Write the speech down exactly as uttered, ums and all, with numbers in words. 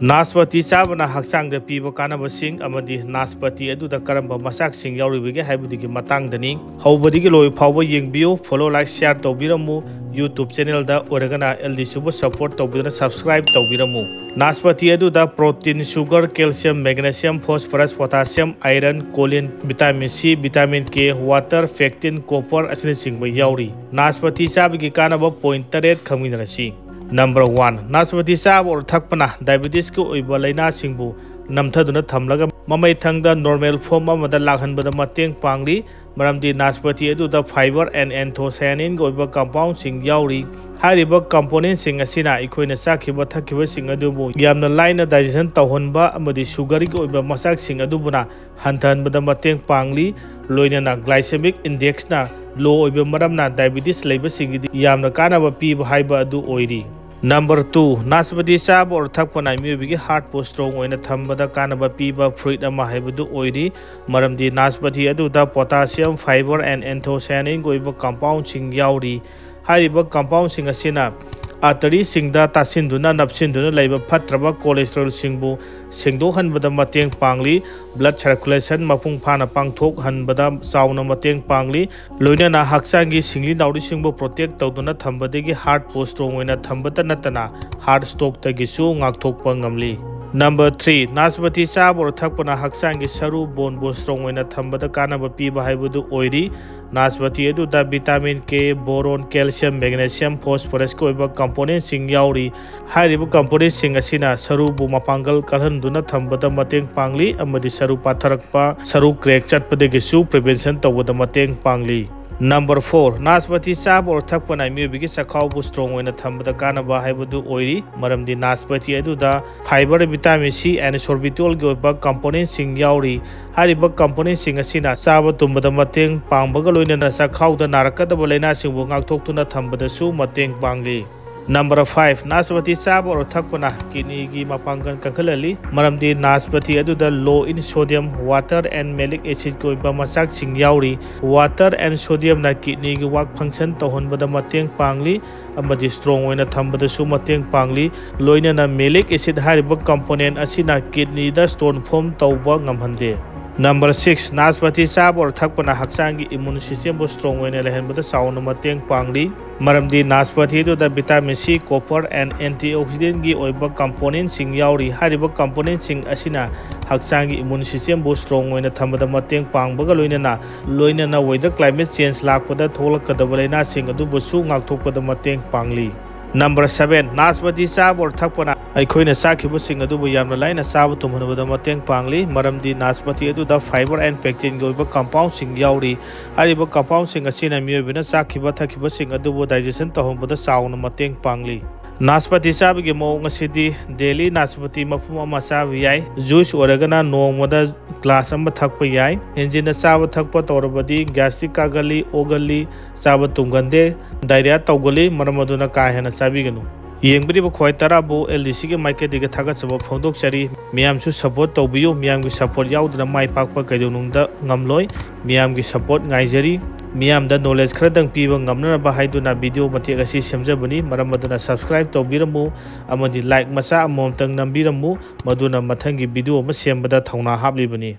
ꯅꯥꯁꯄꯥꯇꯤ ꯆꯥꯕꯅ ꯍꯛꯆꯥꯡꯗ ꯄꯤꯕ ꯀꯥꯟꯅꯕꯁꯤꯡ ꯑꯃꯗꯤ ꯅꯥꯁꯄꯥꯇꯤ ꯑꯗꯨꯗ ꯀꯔꯝꯕ ꯃꯆꯥꯛꯁꯤꯡ ꯌꯥꯎꯔꯤꯕꯒꯦ ꯍꯥꯏꯕꯗꯨꯒꯤ ꯃꯇꯥꯡꯗꯅꯤ꯫ ꯍꯧꯕꯗꯒꯤ ꯂꯣꯏ ꯐꯥꯎꯕ ꯌꯦꯡꯕꯤꯌꯨ꯫ Follow, like, share ꯇꯧꯕꯤꯔꯝꯃꯨ꯫ YouTube channelꯗ ꯑꯣꯏꯔꯒꯅ ꯑꯦꯜ ꯗꯤ ꯁꯤꯕꯨ support ꯇꯧꯕꯤꯗꯨꯅ subscribe ꯇꯧꯕꯤꯔꯝꯃꯨ꯫ ꯅꯥꯁꯄꯥꯇꯤ ꯑꯗꯨꯗ protein, sugar, calcium, magnesium, phosphorus, potassium, iron, choline, vitamin C, vitamin K, water, pectin, copper ꯑꯁꯤꯅꯆꯤꯡꯕ ꯌꯥꯎꯔꯤ꯫ ꯅꯥꯁꯄꯥꯇꯤ ꯆꯥꯕꯒꯤ ꯀꯥꯟꯅꯕ point ꯇꯔꯦꯠ ꯈꯪꯃꯤꯟꯅꯔꯁꯤ꯫ Number one, ꯅꯥꯁꯄꯥꯇꯤ ꯆꯥꯕ ꯑꯣꯔ ꯊꯛꯄꯅ diabetesꯀꯤ ꯑꯣꯏꯕ ꯂꯥꯏꯅꯥꯁꯤꯡꯕꯨ ꯅꯝꯊꯗꯨꯅ ꯊꯝꯂꯒ ꯃꯃꯩꯊꯪꯗ normal form ꯑꯃꯗ ꯂꯥꯛꯍꯟꯕꯗ ꯃꯇꯦꯡ ꯄꯥꯡꯂꯤ꯫ ꯃꯔꯝꯗꯤ ꯅꯥꯁꯄꯥꯇꯤ ꯑꯗꯨꯗ fiber and anthocyaninꯒꯤ ꯑꯣꯏꯕ compoundꯁꯤꯡ ꯌꯥꯎꯔꯤ꯫ ꯍꯥꯏꯔꯤꯕ componentꯁꯤꯡ ꯑꯁꯤꯅ ꯑꯩꯈꯣꯏꯅ ꯆꯥꯈꯤꯕ ꯊꯛꯈꯤꯕꯁꯤꯡ ꯑꯗꯨꯕꯨ ꯌꯥꯝꯅ ꯂꯥꯏꯅ digestion ꯇꯧꯍꯟꯕ ꯑꯃꯗꯤ sugarꯒꯤ ꯑꯣꯏꯕ ꯃꯆꯥꯛꯁꯤꯡ ꯑꯗꯨꯕꯨꯅ ꯍꯟꯊꯍꯟꯕꯗ ꯃꯇꯦꯡ ꯄꯥꯡꯂꯤ꯫ ꯂꯣꯏꯅꯅ glycemic indexꯅ low ꯑꯣꯏꯕ ꯃꯔꯝꯅ diabetes ꯂꯩꯕꯁꯤꯡꯒꯤꯗꯤ ꯌꯥꯝꯅ ꯀꯥꯟꯅꯕ ꯄꯤꯕ ꯍꯥꯏꯕ ꯑꯗꯨ ꯑꯣꯏꯔꯤ꯫ Number two, ꯅꯥꯁꯄꯥꯇꯤ ꯆꯥꯕ ꯑꯣꯔ ꯊꯛꯄꯅ ꯃꯤꯑꯣꯏꯕꯒꯤ heartꯄꯨ strong ꯑꯣꯏꯅ ꯊꯝꯕꯗ ꯀꯥꯟꯅꯕ ꯄꯤꯕ fruit ꯑꯃ ꯍꯥꯏꯕꯗꯨ ꯑꯣꯏꯔꯤ꯫ ꯃꯔꯝꯗꯤ ꯅꯥꯁꯄꯥꯇꯤ ꯑꯗꯨꯗ potassium, fiber and anthocyaninꯒꯤ ꯑꯣꯏꯕ compoundꯁꯤꯡ ꯌꯥꯎꯔꯤ꯫ ꯍꯥꯏꯔꯤꯕ compoundꯁꯤꯡ ꯑꯁꯤꯅ arteryꯁꯤꯡꯗ ꯇꯥꯁꯤꯟꯗꯨꯅ ꯅꯞꯁꯤꯟꯗꯨꯅ ꯂꯩꯕ ꯐꯠꯇ꯭ꯔꯕ cholesterolꯁꯤꯡꯕꯨ ꯁꯦꯡꯗꯣꯛꯍꯟꯕꯗ ꯃꯇꯦꯡ ꯄꯥꯡꯂꯤ꯫ Blood circulation ꯃꯄꯨꯡ ꯐꯥꯅ ꯄꯥꯡꯊꯣꯛꯍꯟꯕꯗ ꯆꯥꯎꯅ ꯃꯇꯦꯡ ꯄꯥꯡꯂꯤ꯫ ꯂꯣꯏꯅꯅ ꯍꯛꯆꯥꯡꯒꯤ ꯁꯤꯡꯂꯤ ꯅꯥꯎꯔꯤꯁꯤꯡꯕꯨ protect ꯇꯧꯗꯨꯅ ꯊꯝꯕꯗꯒꯤ heartꯄꯨ strong ꯑꯣꯏꯅ ꯊꯝꯕꯇ ꯅꯠꯇꯅ heart strokeꯇꯒꯤꯁꯨ ꯉꯥꯛꯊꯣꯛꯄ ꯉꯝꯂꯤ꯫ Number three, ꯅꯥꯁꯄꯥꯇꯤ ꯆꯥꯕ ꯑꯣꯔ ꯊꯛꯄꯅ ꯍꯛꯆꯥꯡꯒꯤ ꯁꯔꯨ boneꯕꯨ strong ꯑꯣꯏꯅ ꯊꯝꯕꯗ ꯀꯥꯟꯅꯕ ꯄꯤꯕ ꯍꯥꯏꯕꯗꯨ ꯑꯣꯏꯔꯤ꯫ ꯅꯥꯁꯄꯥꯇꯤ ꯑꯗꯨꯗ vitamin K, boron, calcium, magnesium, phosphorusꯀꯤ ꯑꯣꯏꯕ componentꯁꯤꯡ ꯌꯥꯎꯔꯤ꯫ ꯍꯥꯏꯔꯤꯕ componentꯁꯤꯡ ꯑꯁꯤꯅ ꯁꯔꯨꯕꯨ ꯃꯄꯥꯡꯒꯜ ꯀꯜꯍꯟꯗꯨꯅ ꯊꯝꯕꯗ ꯃꯇꯦꯡ ꯄꯥꯡꯂꯤ ꯑꯃꯗꯤ ꯁꯔꯨ ꯄꯥꯊꯔꯛꯄ, ꯁꯔꯨ crack ꯆꯠꯄꯗꯒꯤꯁꯨ prevention ꯇꯧꯕꯗ ꯃꯇꯦꯡ ꯄꯥꯡꯂꯤ꯫ Number four, ꯅꯥꯁꯄꯥꯇꯤ ꯆꯥꯕ ꯑꯣꯔ ꯊꯛꯄꯅ ꯃꯤꯑꯣꯏꯕꯒꯤ ꯆꯈꯥꯎꯕꯨ strong ꯑꯣꯏꯅ ꯊꯝꯕꯗ ꯀꯥꯟꯅꯕ ꯍꯥꯏꯕꯗꯨ ꯑꯣꯏꯔꯤ꯫ ꯃꯔꯝꯗꯤ ꯅꯥꯁꯄꯥꯇꯤ ꯑꯗꯨꯗ fiber, vitamin C and sorbitolꯒꯤ ꯑꯣꯏꯕ componentꯁꯤꯡ ꯌꯥꯎꯔꯤ꯫ ꯍꯥꯏꯔꯤꯕ componentꯁꯤꯡ ꯑꯁꯤꯅ ꯆꯥꯕ ꯇꯨꯝꯕꯗ ꯃꯇꯦꯡ ꯄꯥꯡꯕꯒ ꯂꯣꯏꯅꯅ ꯆꯈꯥꯎꯗ ꯅꯥꯔꯛꯀꯗꯕ ꯂꯥꯏꯅꯥꯁꯤꯡꯕꯨ ꯉꯥꯛꯊꯣꯛꯇꯨꯅ ꯊꯝꯕꯗꯁꯨ ꯃꯇꯦꯡ ꯄꯥꯡꯂꯤ꯫ Number five, ꯅꯥꯁꯄꯇꯤ ꯆꯥꯕ ꯑꯣꯔ ꯊꯛꯄꯅ ꯀꯤꯗꯅꯤꯒꯤ ꯃꯄꯥꯡꯒꯜ ꯀꯟꯈꯠꯍꯜꯂꯤ, ꯃꯔꯝꯗꯤ ꯅꯥꯁꯄꯇꯤ ꯑꯗꯨꯗ low in sodium, water and malic acidꯀꯤ ꯑꯣꯏꯕ ꯃꯆꯥꯛꯁꯤꯡ ꯌꯥꯎꯔꯤ꯫ Water and sodiumꯅ ꯀꯤꯗꯅꯤꯒꯤ work function ꯇꯧꯍꯟꯕꯗ ꯃꯇꯦꯡ ꯄꯥꯡꯂꯤ ꯑꯃꯗꯤ strong ꯑꯣꯏꯅ ꯊꯝꯕꯗꯁꯨ ꯃꯇꯦꯡ ꯄꯥꯡꯂꯤ꯫ ꯂꯣꯏꯅꯅ malic acid ꯍꯥꯏꯔꯤꯕ component ꯑꯁꯤꯅ ꯀꯤꯗꯅꯤꯗ stone form ꯇꯧꯕ ꯉꯝꯍꯟꯗꯦ꯫ Number six, ꯅꯥꯁꯄꯇꯤ ꯆꯥꯕ ꯑꯣꯔ ꯊꯛꯄꯅ ꯍꯛꯆꯥꯡꯒꯤ immune systemꯕꯨ strong ꯑꯣꯏꯅ ꯂꯩꯍꯟꯕꯗ ꯆꯥꯎꯅ ꯃꯇꯦꯡ ꯄꯥꯡꯂꯤ, ꯃꯔꯝꯗꯤ ꯅꯥꯁꯄꯇꯤ ꯑꯗꯨꯗ vitamin C, copper and antioxidantꯀꯤ ꯑꯣꯏꯕ componentꯁꯤꯡ ꯌꯥꯎꯔꯤ꯫ ꯍꯥꯏꯔꯤꯕ componentꯁꯤꯡ ꯑꯁꯤꯅ ꯍꯛꯆꯥꯡꯒꯤ immune systemꯕꯨ strong ꯑꯣꯏꯅ ꯊꯝꯕꯗ ꯃꯇꯦꯡ ꯄꯥꯡꯕꯒ ꯂꯣꯏꯅꯅ, ꯂꯣꯏꯅꯅ weather climate change ꯂꯥꯛꯄꯗ ꯊꯣꯛꯂꯛꯀꯗꯕ ꯂꯥꯏꯅꯥꯁꯤꯡ ꯑꯗꯨꯕꯨꯁꯨ ꯉꯥꯛꯊꯣꯛꯄꯗ ꯃꯇꯦꯡ ꯄꯥꯡꯂꯤ꯫ Number seven, ꯅꯥꯁꯄꯇꯤ ꯆꯥꯕ ꯑꯣꯔ ꯊꯛꯄꯅ ꯑꯩꯈꯣꯏꯅ ꯆꯥꯈꯤꯕꯁꯤꯡ ꯑꯗꯨꯕꯨ ꯌꯥꯝꯅ ꯂꯥꯏꯅ ꯆꯥꯕ ꯇꯨꯝꯍꯟꯕꯗ ꯃꯇꯦꯡ ꯄꯥꯡꯂꯤ, ꯃꯔꯝꯗꯤ ꯅꯥꯁꯄꯇꯤ ꯑꯗꯨꯗ fiber and pectinꯒꯤ ꯑꯣꯏꯕ compoundꯁꯤꯡ ꯌꯥꯎꯔꯤ꯫ ꯍꯥꯏꯔꯤꯕ compoundꯁꯤꯡ ꯑꯁꯤꯅ ꯃꯤꯑꯣꯏꯕꯅ ꯆꯥꯈꯤꯕ ꯊꯛꯈꯤꯕꯁꯤꯡ ꯑꯗꯨꯕꯨ digestion ꯇꯧꯍꯟꯕꯗ ꯆꯥꯎꯅ ꯃꯇꯦꯡ ꯄꯥꯡꯂꯤ꯫ ꯅꯥꯁꯄꯇꯤ ꯆꯥꯕꯒꯤ ꯃꯑꯣꯡ ꯑꯁꯤꯗꯤ daily ꯅꯥꯁꯄꯇꯤ ꯃꯄꯨꯝ ꯑꯃ ꯆꯥꯕ ꯌꯥꯏ꯫ Juice ꯑꯣꯏꯔꯒꯅ ꯅꯣꯡꯃꯗ glass ꯑꯃ ꯊꯛꯄ ꯌꯥꯏ꯫ ꯍꯦꯟꯖꯤꯟꯅ ꯆꯥꯕ ꯊꯛꯄ ꯇꯧꯔꯕꯗꯤ gastric ꯀꯥꯒꯜꯂꯤ, ꯑꯣꯒꯜꯂꯤ, ꯆꯥꯕ ꯇꯨꯝꯒꯟꯗꯦ, diarrhea ꯇꯧꯒꯜꯂꯤ, ꯃꯔꯝ ꯑꯗꯨꯅ ꯀꯥ ꯍꯦꯟꯅ ꯆꯥꯕꯤꯒꯅꯨ꯫ ꯌꯦꯡꯕꯤꯔꯤꯕ ꯈ꯭ꯋꯥꯏ ꯇꯔꯥꯕꯨ LDCꯒꯤ ꯃꯥꯏꯀꯩꯗꯒꯤ ꯊꯥꯒꯠꯆꯕ ꯐꯣꯡꯗꯣꯛꯆꯔꯤ꯫ ꯃꯤꯌꯥꯝꯁꯨ support ꯇꯧꯕꯤꯌꯨ꯫ ꯃꯤꯌꯥꯝꯒꯤ support ꯌꯥꯎꯗꯅ ꯃꯥꯏ ꯄꯥꯛꯄ ꯀꯩꯗꯧꯅꯨꯡꯗ ꯉꯝꯂꯣꯏ꯫ ꯃꯤꯌꯥꯝꯒꯤ support ꯉꯥꯏꯖꯔꯤ꯫ ꯃꯤꯌꯥꯝꯗ knowledge ꯈꯔꯗꯪ ꯄꯤꯕ ꯉꯝꯅꯅꯕ ꯍꯥꯏꯗꯨꯅ video ꯃꯇꯦꯛ ꯑꯁꯤ ꯁꯦꯝꯖꯕꯅꯤ꯫ ꯃꯔꯝ ꯑꯗꯨꯅ subscribe ꯇꯧꯕꯤꯔꯝꯃꯨ ꯑꯃꯗꯤ like ꯃꯆꯥ ꯑꯃꯃꯝꯇꯪ ꯅꯝꯕꯤꯔꯝꯃꯨ꯫ ꯃꯗꯨꯅ ꯃꯊꯪꯒꯤ video ꯑꯃ ꯁꯦꯝꯕꯗ ꯊꯧꯅꯥ ꯍꯥꯞꯂꯤꯕꯅꯤ꯫